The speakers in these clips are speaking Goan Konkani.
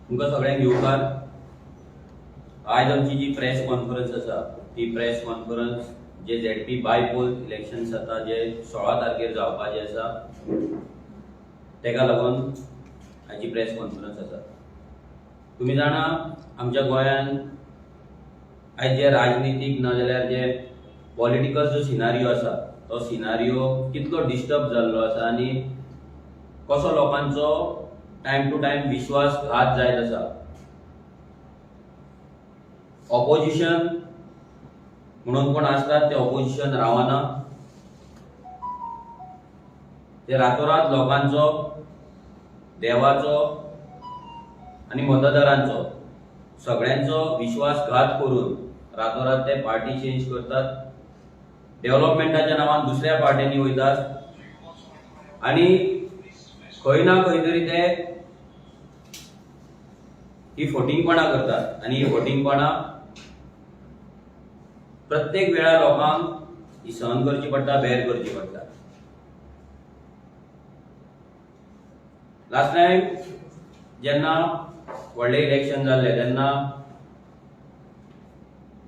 तुमकां सगळ्यांक येवकार. आयज आमची जी प्रेस कॉन्फरन्स आसा ती प्रेस कॉन्फरन्स जे झेडपी बायपोल इलेक्शन जाता, जे 16 तारखेर जावपाचे आसा, तेका लागून आयची प्रेस कॉन्फरन्स आसा. तुमी जाणा, आमच्या गोंयांत आयज जे राजनितीक ना जाल्यार जे पॉलिटिकल जो सिनारियो आसा तो सिनारियो कितलो डिस्टर्ब जाल्लो आसा आनी कसो लोकांचो टायम टू टायम विश्वासघात जायत आसा. ऑपोजिशन म्हणून कोण आसतात ते ऑपोजिशन रावना, ते रातोरात लोकांचो, देवाचो आनी मतदारांचो सगळ्यांचो विश्वासघात करून रातोरात ते पार्टी चेंज करतात, डेव्हलपमेंटाच्या नांवान दुसऱ्या पार्ट्यांनी वयतात आनी खंय ना खंय तरी ते ही फटींगपणां करतात. आनी ही फटींगपणां प्रत्येक वेळा लोकांक ही सहन करची पडटा, बेर करची पडटा. लास्ट टायम जेन्ना व्हडलें इलेक्शन जाल्लें तेन्ना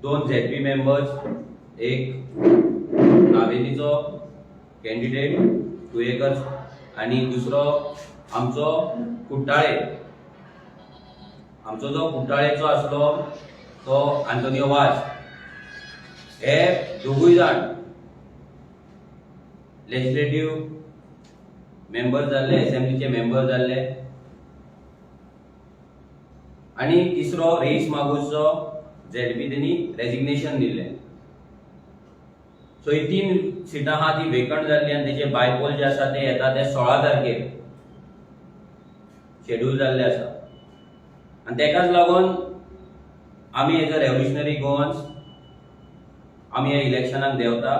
2 झेडपी मेंबर्स, एक नावेलीचो कॅन्डिडेट तुयेकर आनी दुसरो आमचो कुट्टाळे, आमचो जो कुट्टाळेचो आसलो तो आंतोनियो वाज, हे दोगूय जाण लेजिस्लेटीव मेंबर जाल्ले, असेंब्लीचे मेंबर जाल्ले. आनी तिसरो रेईस मागूसचो झेडपी, तेणी रेजिग्नेशन दिल्लें. सो ही 3 सिटां आहा ती वेकंट जाल्ली आनी तेजे बायपोल जे आसा ते येता ते 16 तारखेर शेड्यूल जाल्ले आसा. आनी तेकाच लागून आमी एज अ रेव्होल्युशनरी गोवन्स आमी ह्या इलेक्शनाक देंवता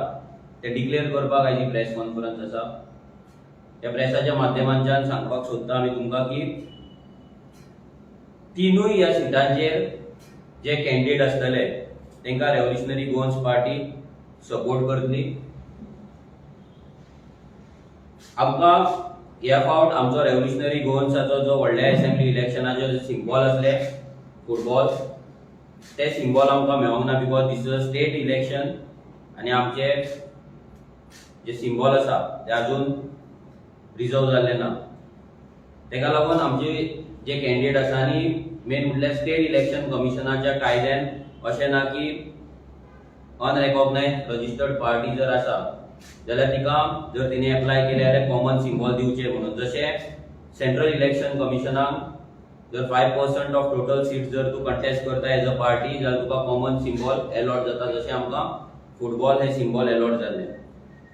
ते डिक्लेअर करपाक आयची प्रेस कॉन्फरन्स आसा. ह्या प्रेसाच्या माध्यमांच्यान सांगपाक सोदता आमी तुमकां की तिनूय ह्या सिटांचेर जे कॅन्डिडेट आसतले तांकां रेव्होल्युशनरी गोवन्स पार्टी सपोर्ट करतली. आमकां ह्या फावट आमचो रेव्होल्युशनरी गोवन्साचो जो व्हडल्या असेंब्ली इलेक्शनाचो जे सिम्बॉल आसले फुटबॉल, ते सिम्बॉल आमकां मेळोंक ना, because this is a state election आनी आमचे जे सिम्बॉल आसा ते अजून रिजर्व जाल्ले ना. तेका लागून आमचे जे कॅन्डिडेट आसा आनी मेन म्हटल्यार स्टेट इलेक्शन कमिशनाच्या कायद्यान अशें ना की अनरेकॉग्नायज रजिस्टर्ड पार्टी जर आसा जाल्यार तिका जर तिणें एप्लाय केलें जाल्यार कॉमन सिम्बॉल दिवचें म्हणून. जशें सेंट्रल इलेक्शन कमिशनाक जर 5% ऑफ टोटल सीट जर तूं कंटेस्ट करता एज अ पार्टी जाल्यार तुका कॉमन सिम्बॉल एलॉट जाता. जशें आमकां फुटबॉल हें सिम्बॉल एलॉट जाल्लें,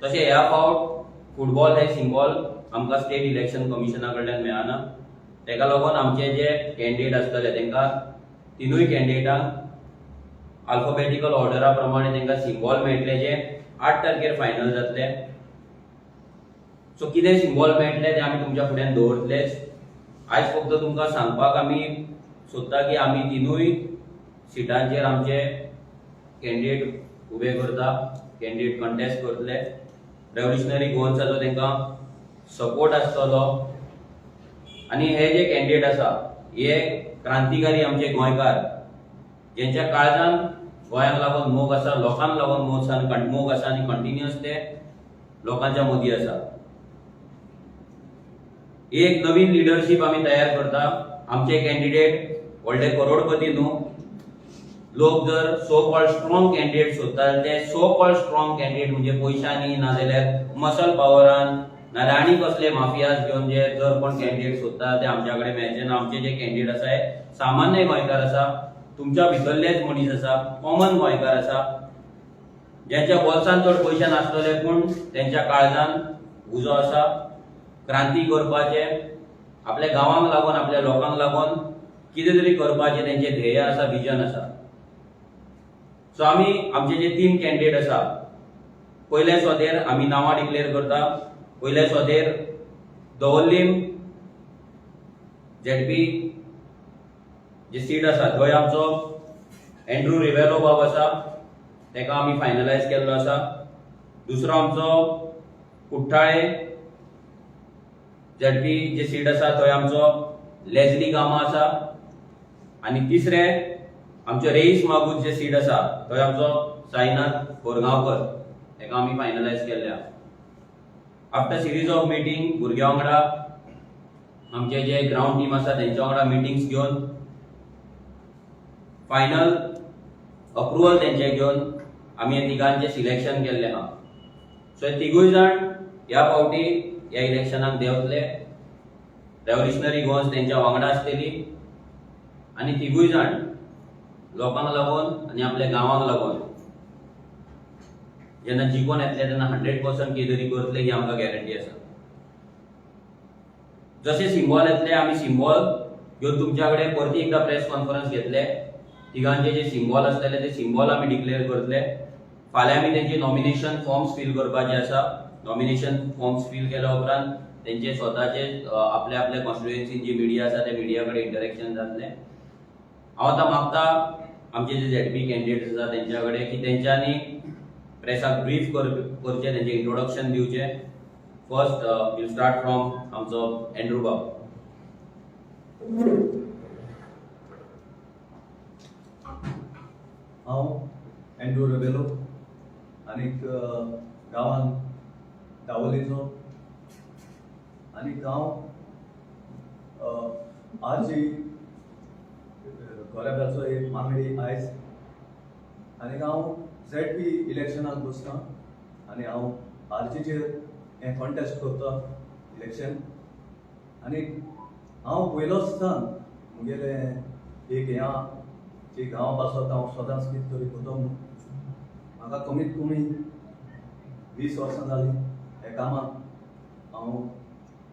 तशें ह्या फावट फुटबॉल हें सिम्बॉल आमकां स्टेट इलेक्शन कमिशना कडल्यान मेळना. तेका लागून आमचे जे कॅन्डिडेट आसतले तांकां तिनूय कॅन्डिडेटांक अल्फाबेटिकल ऑर्डरा प्रमाणे तांकां सिम्बॉल मेळटले जे 8 तारखेर फायनल जातले. सो कितें सिम्बॉल मेळटले ते आमी तुमच्या फुड्यान दवरतलेच. आयज फक्त तुमकां सांगपाक आमी सोदता की आमी तिनूय सिटांचेर आमचे कॅन्डिडेट उबे करता, कॅन्डिडेट कंटेस्ट करतले. रेव्होल्युशनरी गोवन्साचो तांकां सपोर्ट आसतलो. आनी हे जे कॅन्डिडेट आसा हे क्रांतिकारी आमचे गोंयकार, जेंच्या काळजान गोंयांक लागून मोग आसा, लोकांक लागून मोग आसा आनी मोग आसा आनी कंटिन्युअस ते लोकांच्या मदीं आसा. एक नवीन लिडरशीप आमी तयार करता. आमचे कॅन्डिडेट व्हडले करोडपती न्हू. लोक जर सो कॉल्ड स्ट्रॉंग कॅन्डिडेट सोदतात ते सो कॉल्ड स्ट्रॉंग कॅन्डिडेट म्हणजे पयशांनी नाजाल्यार मसल पावरान नाजाल्यार आनी कसले माफियाज घेवन जे जर कोण कॅन्डिडेट सोदता ते आमच्या कडेन मेळचे ना. आमचे जे कॅन्डिडेट आसा हे सामान्य गोंयकार आसा, तुमच्या भितरलेच मनीस आसा, कॉमन गोंयकार आसा, ज्यांच्या बोल्सान चड पयशे नासतले पूण तेंच्या काळजान उजो आसा क्रांती करपाचे, आपल्या गांवांक लागून आपल्या लोकांक लागून कितें तरी करपाचें तेंचें ध्येय आसा, विजन आसा. सो आमी आमचे जे 3 कॅन्डिडेट आसा, पयल्या सोदेर आमी नांवां डिक्लेअर करता. पयल्या सोदेर दवर्लीम झेडपी जे सीट आसा थंय आमचो एंड्रू रिवेलो बाब आसा, तेका आमी फायनलायज केल्लो आसा. दुसरो आमचो कुठ्ठाळे झेडपी जे सीट आसा थंय आमचो लेजली गामा आसा आनी तिसरे आमचे रेईस मागूस जे सीट आसा थंय आमचो साईनाथ कोरगांवकर हेका आमी फायनलायज केल्ले आहा. आफ्टर सिरीज ऑफ मिटींग भुरग्यां वांगडा, आमचे जे ग्रावंड टीम आसा तेंच्या वांगडा मिटिंग्स घेवन, फायनल अप्रुवल तेंचे घेवन आमी हे तिगांचे सिलेक्शन केल्लें आहा. सो हे तिगूय जाण ह्या फावटी ह्या इलेक्शनाक देंवतले. रेव्होल्युशनरी गोवन्स तेंच्या वांगडा आसतली आनी तिगूय जाण लोकांक लागून आनी आपल्या गांवाक लागून जेन्ना जिखोन येतले तेन्ना 100% कितें तरी करतले ही आमकां गॅरंटी आसा. जशे सिम्बॉल येतले, आमी सिम्बॉल घेवन तुमच्या कडेन परती एकदां प्रेस कॉन्फरन्स घेतले. तिगांचे जे सिम्बॉल आसतले ते सिम्बॉल आमी डिक्लेअर करतले. फाल्यां आमी तेंचे नॉमिनेशन फॉर्म्स फील करपाचे आसा. नॉमिनेशन फॉर्म्स फील केल्या उपरांत तेंचे स्वताचे आपल्या आपल्या कॉन्स्टिट्युएन्सीन जी मिडिया आसा त्या मिडिया कडेन इंटरेक्शन जातलें. हांव आतां मागता आमचे जे झेडपी कॅन्डिडेट्स आसा तेंच्या कडेन की तेंच्यांनी प्रेसाक ब्रीफ करचें, तेंचें इंट्रोडक्शन दिवचें. फर्स्ट वील स्टार्ट फ्रॉम आमचो एंड्रू बाब. हांव एंड्रू रेबेलो आनीक गांवान दावोलीचो आनीक हांव आरजी गोरेब्याचो एक वांगडी आयज आनीक हांव झेड पी इलेक्शनाक बसता आनी हांव आरजीचेर हें कॉन्टेस्ट करता इलेक्शन. आनी हांव पयलोच सान मुगेलें एक हें आहा की गांवा पासत हांव सदांच कितें तरी करता म्हणून. म्हाका कमीत कमी 20 वर्सां जालीं ह्या कामाक हांव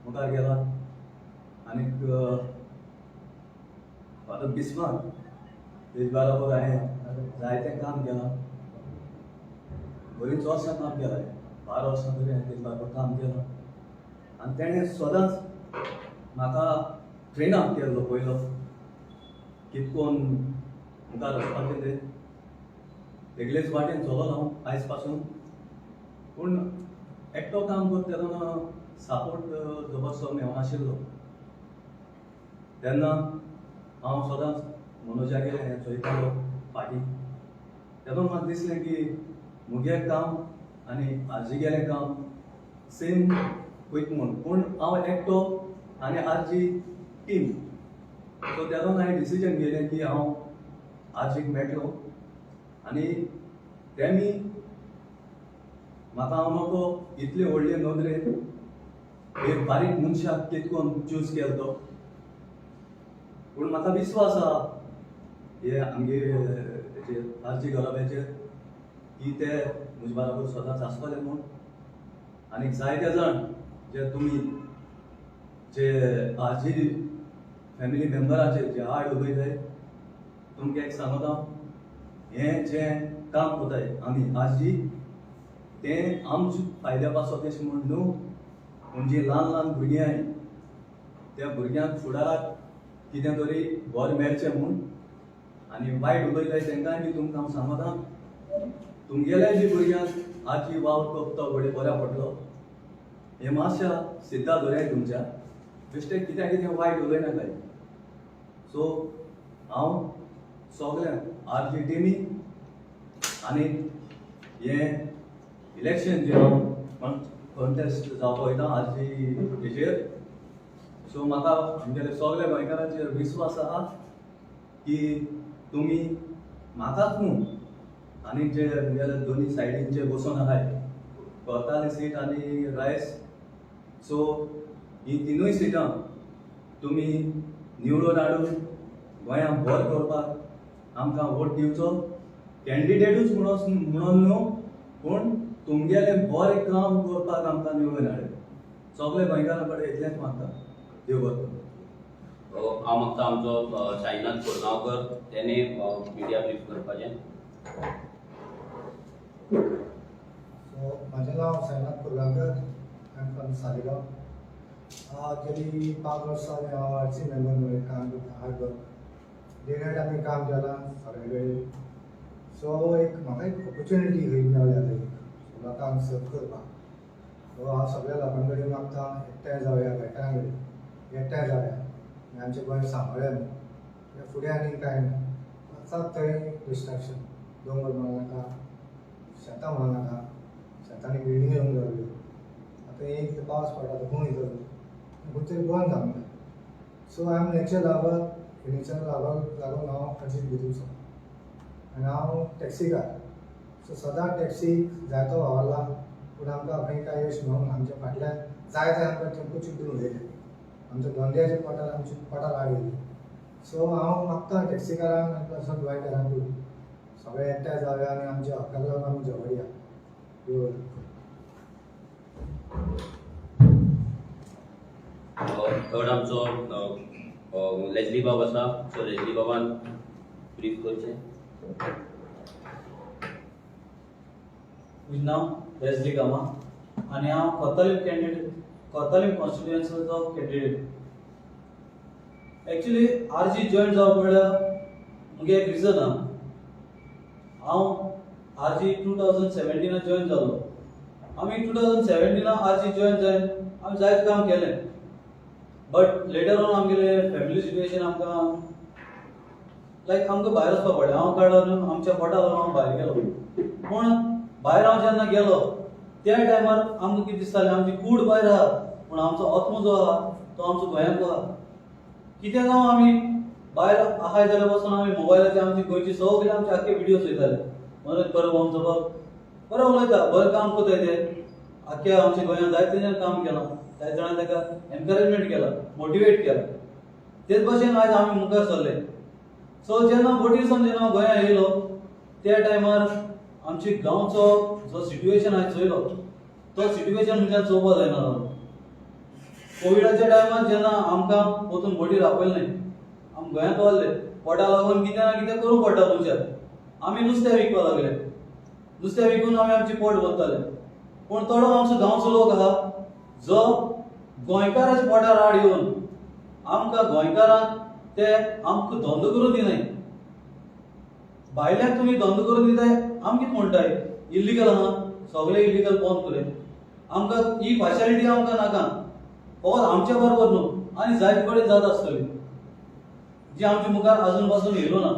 मुखार गेला. आनीक फादर बिस्मार्क तेज बाराबर हांवें जायतें काम केलां. बरींच वर्सां काम केलां, 12 वर्सां तरी हांवें तेज बाराबर काम केलां. आनी तेणें सदांच म्हाका ट्रेन अप केल्लो पयलो कितकोन मुखार वचपाचें तें तेगलेच वाटेन चलोलो हांव आयज पासून. पूण एकटो काम करता तेन्ना सपोर्ट जबरदस्त मेळनाशिल्लो. तेन्ना हांव सदांच मनोजागेर हें चोयतालो फाटीं. तेन्ना म्हाका दिसलें की मुगे काम आनी आरजीगेलें काम सेम वयता म्हूण, पूण हांव एकटो आनी आरजी टीम. सो तेन्ना हांवें डिसिजन घेयलें की हांव आरजीक मेळटलो आनी तेमी म्हाका हांव नको इतले व्हडले नदरेन एक बारीक मनशाक कितकोन चूज केलो तो. पूण म्हाका विस्वास आहा हे आमगे हेचेर आरजी घराब्याचेर की ते म्हजे बराबर सदांच आसतले म्हूण. आनी जायते जाण जे तुमी जे आरजी फॅमिली मेंबराचेर जे आड उलयताय, तुमकां एक सांगता, हें जें काम करताय आमी आरजी तें आमच्या फायद्या पासत अशें म्हूण न्हू, पूण जीं ल्हान ल्हान भुरगीं आहाय त्या भुरग्यांक फुडाराक कितें तरी बरें मेळचें म्हूण. आनी वायट उलयताय तांकांय बी तुमकां हांव सांगता, तुमगेल्या बी भुरग्यांक आजी वावर करता घडये बऱ्या पडलो. हें मातशें सिद्धा धरयाय तुमच्या बेश्टें कित्याक कितें वायट उलयनाकाय. सो हांव सगळ्यांक आरजी टिमी आनी हें इलेक्शन जें हांव कॉन्टेस्ट जावपा वयता आरजी हेजेर, सो म्हाका आमगेले सगल्या गोंयकारांचेर विस्वास आहा की तुमी म्हाकाच न्हू आनी जे म्हगेले दोनी सायडीनचे बसून आहाय, कोर्ताले सीट आनी रायस, सो ही तिनूय सिटां तुमी निवडून हाडून गोंयांक बरें करपाक आमकां वोट दिवचो. कॅन्डिडेटूच म्हणून न्हू, पूण तुमगेलें बरें काम करपाक आमकां निवडून हाड. सगळे गोंयकारां कडेन इतलेंच मागता. देव बरें करूं. हांव मागता आमचो साईनाथ कोरगांवकर तेणे मिडिया ब्रीफ करपाचें. सो म्हाजें नांव Sainath कुर्लाकर. I am from Saligao. गेली 5 वर्सां हांव आरजी मेंबर म्हणून काम करता. हार्ड वर्क, डे नायट आमी काम केलां सगळे कडेन. सो एक म्हाका एक ऑपॉर्च्युनिटी खंय मेळ्ळ्या थंय लोकांक सर्व करपाक. सो हांव सगळ्या लोकां कडेन मागता, एकठांय जावया, घटकां कडेन एकठांय जावया आनी आमचें गोंय सांबाळया न्हू. फुडें आनीक कांय ना, वचात थंय डिस्ट्रक्शन. दोंगर म्हणो नाका, शेतां म्हणो नाका, शेतांनी बिल्डिंग येवंक लागल्यो. आतां एक पावस पडटा तो खंय वयतलो? खंय तरी बंद जावंक जाय. So I am nature lover. Nature lover लागून हांव आरजीक भितर सरलो आनी हांव टॅक्सीकार. सो सदांच टॅक्सी जायतो वावरला, पूण आमकां खंय कांय यश मेळूंक. आमच्या फाटल्यान जायते आमकां टेम्पो चिड्डून उडयले, आमच्या धंद्याच्या पोटार, आमच्या पोटार आड येयली. सो हांव मागता टॅक्सीकारांक आनी प्लस गोंयकारांकूय, सगळे एकठांय जावया आनी आमच्या हक्काक लागून आमी झगडया. देव. थर्ड आमचो लेजली बाब आसा. सो लेजली बाबान ब्रीफ करचें. म्हजें नांव लेजली गामा आनी हांव कोतालीम कॅन्डिडेट, कोतालीम कॉन्स्टिट्युएन्सीचो कॅन्डिडेट. एक्चुली आरजी जॉयन जावप म्हणल्यार मुगे एक रिजन आहा. हांव आरजी 2017 जॉयन जाल्लो. आमी 2017 आरजी जॉयन जावन आमी जायते काम केलें, बट लेटर ऑन आमगेले फॅमिली सिट्युएशन आमकां लायक आमकां भायर वचपाक पडलें. हांव काडलो न्हू, आमच्या पोटा लागून हांव भायर गेलो. पूण भायर हांव जेन्ना गेलो त्या टायमार आमकां कितें दिसतालें, आमची कूड भायर आहा पूण आमचो आत्मो जो आहा तो आमचो गोंयांत आहा. कितें जावं, आमी भायर आहाय जाल्यार पासून आमी मोबायलाचेर आमची गोंयची सगळे आमचे आख्खे विडियोज चोयताले. मनोज परब आमचो बाब बरो उलयता, बरें काम करताय ते. आख्ख्या आमच्या गोंयांत जायते जाण काम केलां, जायते जाणां ताका एनकरेजमेंट केलां, मोटिवेट केलां. तेच भशेन आयज आमी मुखार सरले. सो जेन्ना बोटीर सावन जेन्ना हांव गोंयांत येयलो त्या टायमार आमची गांवचो जो सिट्युएशन आयज चोयलो तो सिट्युएशन म्हणच्यान चोवपा जायना जालो. कोविडाच्या टायमार जेन्ना आमकां वचून बोटीर आपयलें, आमी गोंयांत वल्ले, पोटा लागून कितें ना कितें करूंक पडटा मनशाक. आमी नुस्तें विकपाक लागले, नुस्तें विकून आमी आमचें पोट भरताले. पूण थोडो आमचो गांवचो लोक आहा जो गोंयकाराच्या पोटार आड येवन आमकां गोंयकारांक ते आमकां धंदो करून दिनाय. भायल्याक तुमी धंदो करून दिताय, आमी कितें म्हणटाय, इल्लिगल आहा सगळे, इल्लिगल बंद करे. आमकां ही पार्शालिटी आमकां नाका. फकत आमच्या बरोबर न्हू, आनी जायते कडेन जाता आसतली जी आमच्या मुखार अजून पासून येयलो ना.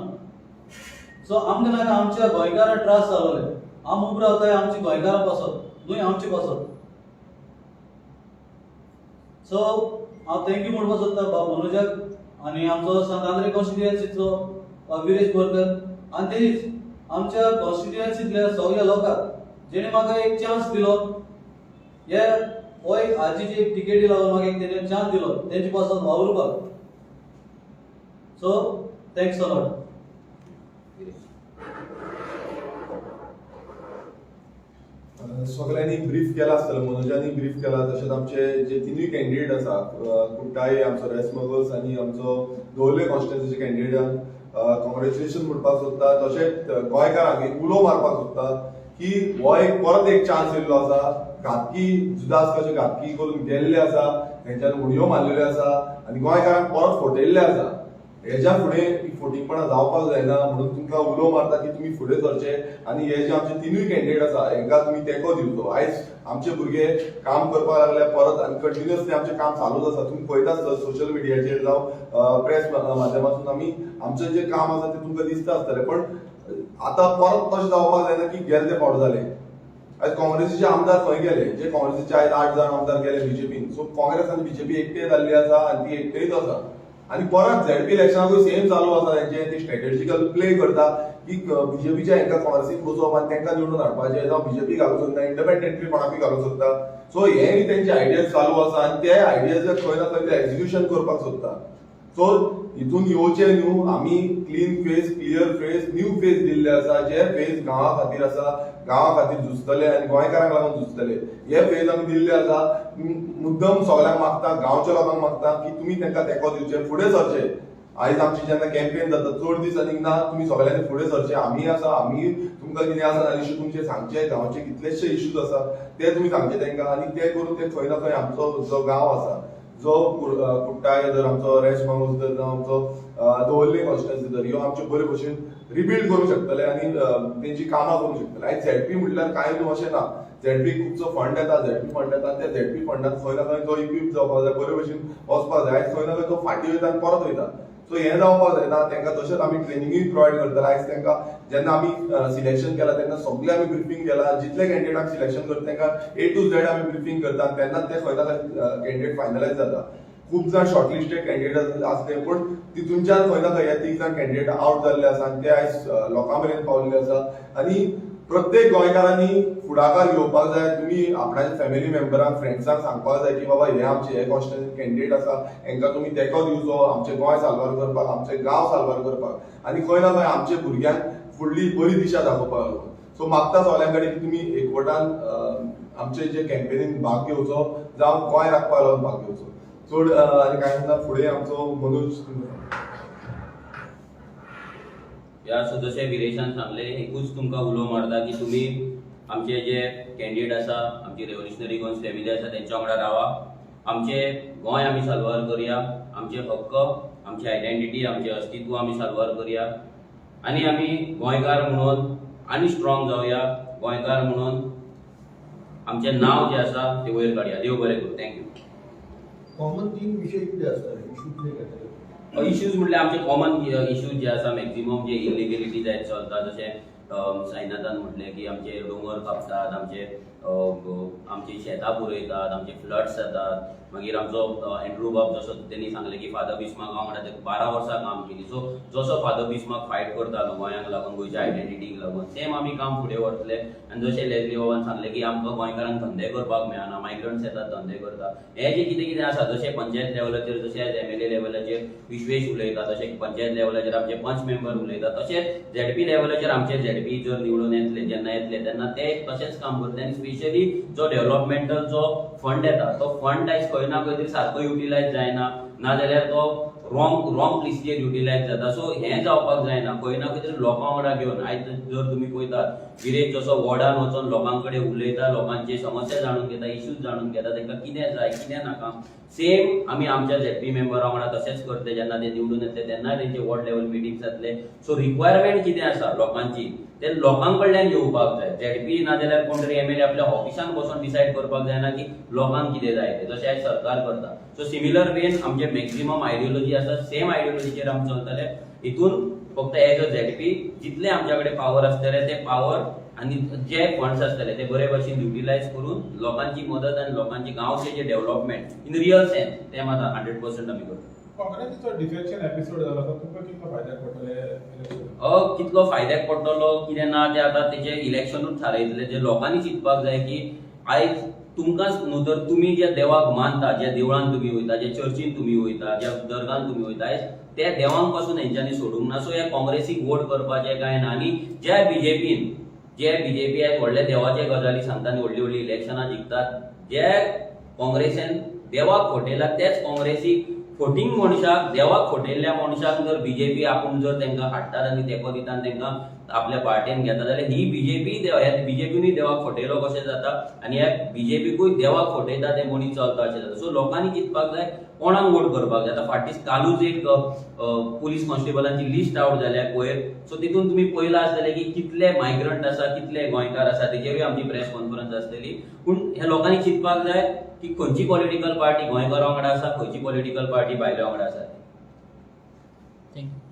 सो आमकां नाका आमच्या गोंयकारांक त्रास जालोले. आमी उबो रावताय आमच्या गोंयकारां पासत न्हय, आमचे पासत. सो हांव thank you म्हणपाक सोदता बाब मनोजाक आनी आमचो सांत आंद्रे कॉन्स्टिट्युएन्सीचो बाब विरेश बोरकर आनी तेजीच आमच्या कॉन्स्टिट्युएन्सींतल्या सगळ्या लोकांक जेणे म्हाका एक चान्स दिलो. हे हो एक आरजीची एक टिकेटी लागून म्हाका एक तेणे चान्स दिलो तेंचे पासून वावुरपाक. So thanks a lot. Viresh. सगळ्यांनी ब्रीफ केला आसतलें, मनोजानी ब्रीफ केला. तशेंच आमचे जे तिनूय कॅन्डिडेट आसा, कुट्टाळे, आमचो रेस मगोस आनी आमचो दवर्ले कॉन्स्टिट्युएन्सीचे कॅन्डिडेटांक कॉंग्रेच्युलेशन म्हणपाक सोदता. तशेंच गोंयकारांक एक उलो मारपाक सोदता की हो एक परत एक चान्स येयल्लो आसा. घातकी जुदास कशे घातकी करून गेल्ले आसा, तेंच्यान उडयो मारलेल्यो आसा आनी गोंयकारांक परत फटयल्ले आसा. हेज्या फुडें फटींगपणां जावपाक जायना म्हणून तुमकां उलो मारता की तुमी फुडें सरचे आनी हे जे आमचे तिनूय कॅन्डिडेट आसा हेंकां तुमी तेंको दिवचो. आयज आमचे भुरगे काम करपाक लागले परत आनी कंटिन्युअसली आमचें काम चालूच आसा. तुमी पळयता आसतले सोशल मिडियाचेर जावं प्रेस माध्यमातून आमी आमचें जें काम आसा तें तुमकां दिसता आसतलें. पण आतां परत तशें जावपाक जायना की गेले ते फावट जाले. आयज काँग्रेसीचे आमदार खंय गेले? जे काँग्रेसीचे आयज 8 जाण आमदार गेले बीजेपीन. सो काँग्रेस आनी बीजेपी एकटे जाल्ली आसा आनी ती एकटेच आसा आनी परत झेडपी इलेक्शनाकूय सेम चालू आसा तेंचे. ती स्ट्रेटेजिकल प्ले करता की बीजेपीच्या हेंकां काँग्रेसीन बसोवप आनी तांकां निवडून हाडपाचें, जावं बीजेपी घालूंक सोदता, इंडिपेंडंटली कोणाकूय घालूंक सोदता. सो हे तेंचे आयडियाज चालू आसा आनी ते आयडियाज खंय ना खंय ते एक्झिक्युशन करपाक सोदता. सो हितून येवचे न्हू. आमी clean face, clear face, new face दिल्ले आसा, जे फेस गांवा खातीर आसा, गांवा खातीर झुजतले आनी गोंयकारांक लागून झुजतले, हे फेस आमी दिल्ले आसा. मुद्दम सगल्यांक मागता, गांवच्या लोकांक मागता की तुमी तांकां तेंको दिवचे, फुडें सरचे. आयज आमची जेन्ना कॅम्पेन जाता, चड दीस आनीक ना, तुमी सगळ्यांनी फुडें सरचे. आमी आसा, आमी तुमकां कितें आसा जाल्यार इशू तुमचे सांगचे. गांवचे कितलेशे इश्यूज आसा ते तुमी सांगचे तांकां आनी ते करून ते खंय ना खंय आमचो जो गांव आसा, जो कुट्टाळे जर, आमचो रेस मांगोस जर, जावं आमचो दवर्ले कॉन्स्टिट्युएन्सी जर, ह्यो आमच्यो बरे भशेन रिबिल्ड करूंक शकतले आनी तेंची कामां करूंक शकतले. आयज झेडपी म्हटल्यार कांय न्हू अशें ना. झेडपी खुबसो फंड येता, झेडपी फंड येता, त्या झेडपी फंडान खंय ना खंय तो इक्वीप जावपाक जाय, बरे भशेन वचपाक जाय. आयज खंय ना खंय तो फाटीं वयता आनी परत वयता. सो हें जावपाक जायना. तांकां तशेंच आमी ट्रेनिंगूय प्रोवायड करतले. आयज तांकां जेन्ना आमी सिलेक्शन केलां तेन्ना सगळें आमी ब्रिफींग केलां. जितले कॅन्डिडेटांक सिलेक्शन करता तांकां ए टू झेड आमी ब्रिफींग करता, तेन्नाच ते खंय ना खंय कॅन्डिडेट फायनलायज जाता. खूब जाण शॉर्टलिस्टेड कॅन्डिडेट आसले, पूण तितूनच्यान खंय ना खंय हे तीग जाण कॅन्डिडेट आवट जाल्ले आसा आनी ते आयज लोकां मेरेन पावल्ले आसा. आनी प्रत्येक गोंयकारांनी फुडाकार घेवपाक जाय. तुमी आपणाच्या फॅमिली मेंबरांक, फ्रेंड्सांक सांगपाक जाय की बाबा हे आमचे हे कॉन्स्टिट्युएन्सी कॅन्डिडेट आसा, हेंकां तुमी तेंको दिवचो आमचें गोंय साल्वार करपाक, आमचें गांव साल्वार करपाक आनी खंय ना खंय आमच्या भुरग्यांक फुडली बरी दिशा दाखोवपाक लागून. सो मागता सगळ्यां कडेन की तुमी एकवटान आमचे जे कॅम्पेनीन भाग घेवचो जावं गोंय राखपाक लागून भाग घेवचो. चड आनी कांय ना. फुडें आमचो मनोज. या, सो जशें विरेशान सांगलें, एकूच तुमकां उलो मारता की तुमी आमचे जे कॅन्डिडेट आसा, आमची रेव्होल्युशनरी गोंयस फॅमिली आसा, तेंच्या वांगडा रावा. आमचे गोंय आमी साल्वार करया, आमचे हक्क, आमची आयडेंटिटी, आमचें अस्तित्व आमी साल्वार करया आनी आमी गोंयकार म्हणून आनी स्ट्रॉंग जावया. गोंयकार म्हणून आमचें नांव जें आसा तें वयर काडया. देव बरें करूं. Thank you. Common तीन विशय कितें आसता, इशू कितें घेतले? इश्यूज म्हटल्यार आमचे कॉमन इश्यूज जे आसा, मॅक्झिमम जे इलिगेलिटी जायत चलता, जशें साईनाथान म्हटलें की आमचे दोंगर कापतात, आमची शेतां पुरयतात, आमचे फ्लड्स जातात. मागीर आमचो एंड्रू बाब जसो तेणी सांगलें की फादर बिस्मार्क वांगडा ते 12 वर्सां काम केली. सो जसो फादर बिस्मार्क फायट करतालो गोंयांक लागून, गोंयच्या आयडेंटिटीक लागून, सेम आमी काम फुडें व्हरतले. आनी जशें लेजली बाबान सांगलें की आमकां गोंयकारांक धंदे करपाक मेळना, मायग्रंट्स येतात, धंदे करता, हे जे कितें कितें आसा, जशें पंचायत लेवलाचेर, जशें आयज एमएलए लेवलाचेर विश्वेश उलयता, तशें पंचायत लेवलाचेर आमचे पंच मेंबर उलयता, तशेंच झेडपी लेवलाचेर आमचे झेडपी जर निवडून येतले, जेन्ना येतले तेन्ना ते तशेंच काम करतले. आनी स्पेशली जो डेव्हलपमेंटल जो फंड येता, तो फंड आयज खंय ना खंय तरी सारको युटिलायज जायना, नाजाल्यार तो रॉंग रॉंग प्लेसीचेर युटिलायज जाता. सो हें जावपाक जायना. खंय ना खंय तरी लोकां वांगडा घेवन, आयज जर तुमी पळयतात, विरेश जसो वॉर्डान वचोन लोकां कडेन उलयता, लोकांची समस्या जाणून घेता, इश्यूज जाणून घेता, तांकां कितें जाय कितें नाका, सेम आमी आमच्या झेडपी मेंबरा वांगडा तशेंच करतले. जेन्ना ते निवडून येतले तेन्ना तेंचे वॉर्ड लेवल मिटींग जातले. सो रिक्वायरमेंट कितें आसा लोकांची ते लोकां कडल्यान घेवपाक जाय. झेडपी नाजाल्यार कोण तरी एमएलए आपल्या ऑफिसान बसून डिसायड करपाक जायना की लोकांक कितें जाय तें, जशें आयज सरकार करता. सो सिमिलर वेन आमचे मॅक्झिमम आयडियोलॉजी आसा, सेम आयडियोलॉजीचेर आमी चलतले. हितून फक्त एज अ झेडपी जितले आमच्या कडेन पावर आसतले, ते पावर आनी जे फंड्स आसतले ते बरे भशेन युटिलायज करून लोकांची मदत आनी लोकांची गांवचे जे डेव्हलपमेंट इन रियल सेन्स ते मात 100% आमी करता. काँग्रेसीचो डिफेक्शन एपिसोड जाला, तो तुमकां कितलो फायद्याक पडटले इलेक्शन? कितलो फायद्याक पडटलो कितें ना ते आतां तेजे इलेक्शनूच थारायतले. जे लोकांनी चिंतपाक जाय की आयज तुमकांच न्हू तर तुमी ज्या देवाक मानता, ज्या देवळान तुमी वयता, ज्या चर्चीन तुमी वयता, ज्या दर्गान तुमी वयता, आयज त्या देवांक पासून हेंच्यांनी सोडूंक ना. सो ह्या काँग्रेसीक वोट करपाचें काय ना. आनी ज्या बीजेपीन, जे बीजेपी आयज व्हडले देवाचे गजाली सांगता आनी व्हडली व्हडली इलेक्शनां जिखतात, जे काँग्रेसीन देवाक फटयला तेच काँग्रेसीक फटींग मनशाक, देवाक फटयल्ल्या मनशाक जर बीजेपी आपूण जर तांकां हाडटात आनी तेंको दिता आनी तांकां आपल्या पार्टेन घेता जाल्यार ही बीजेपी ह्या बीजेपीनूय देवाक फटयलो कशें जाता आनी ह्या बीजेपीकूय देवाक फटयता ते मनीस चलता अशें जाता. सो लोकांनी चिंतपाक जाय कोणाक वोट करपाक जाय. आतां फाटीं कालूच एक पुलीस कॉन्स्टेबलांची लिस्ट आवट जाल्या पयर. सो तितून तुमी पळयलां आसतलें की कितले मायग्रंट आसा, कितले गोंयकार आसा, तेजेरूय आमची प्रेस कॉन्फरन्स आसतली. पूण हे लोकांनी चिंतपाक जाय की खंयची पॉलिटिकल पार्टी गोंयकारा वांगडा आसा, खंयची पॉलिटिकल पार्टी भायल्या वांगडा आसा. Thank you.